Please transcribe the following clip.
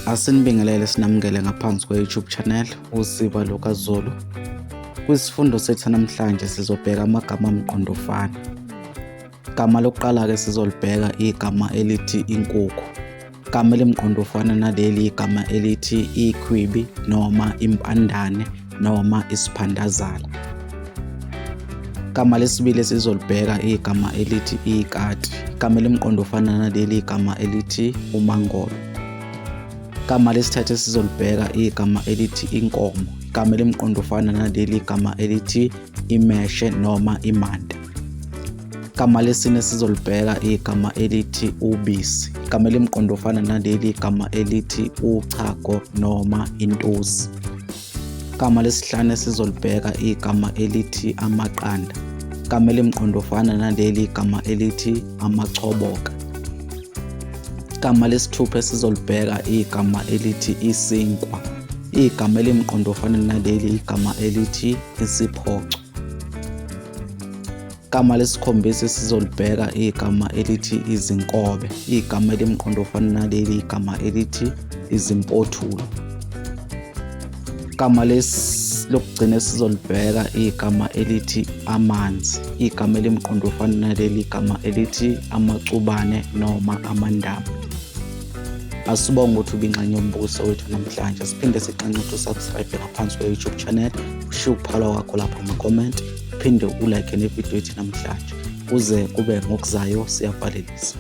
Asinibingelele sinamukele ngaphansi kwe-YouTube channel uSiba lukaZulu. Kwisifundo sethu namhlanje sizobheka amagama amqondofana. Igama lokuqala-ke sizolibheka igama elithi inkukhu. Igama elimqondofana naleli igama elithi ikhwibi noma impandane noma isiphandazala. Igama lesibili esizolibheka igama elithi ikati. Igama elimqondo ofana naleli igama elithi umangolo. Igama lesithathu esizolibheka igama elithi inkomo. Igama elimqondo ofana naleli igama elithi imeshe noma imanta. Igama lesine sizolibheka igama elithi ubisi. Igama elimqondo ofana naleli igama elithi uchago noma intusi. Igama lesihlanu esizolibheka igama elithi amaqanda. Igama elimqondo ofana naleli igama elithi amachoboka. Igama lesithupha esizolibheka igama elithi isinkwa. Igama elimqondo ofana naleli igama elithi isiphoco. Igama lesikhombisa sizolibheka igama elithi izinkobe. Igama elimqondo ofana naleli igama elithi izimpothulo. Igama lokugcina esizolibheka igama elithi amanzi. Igama elimqondo ofana naleli igama elithi amacubane noma amandaba. Asibonge ukuthi ubingxenye yombuso wethu namhlanje. Siphinde sixenxe ukuthi usubscribe ngaphansi kwe-YouTube channel, ushiye ukuphala kwakho lapha ama-comment, uphinde ulike nevidiyo yethu namhlanje. Kuze kube ngokuzayo siyavalelisa.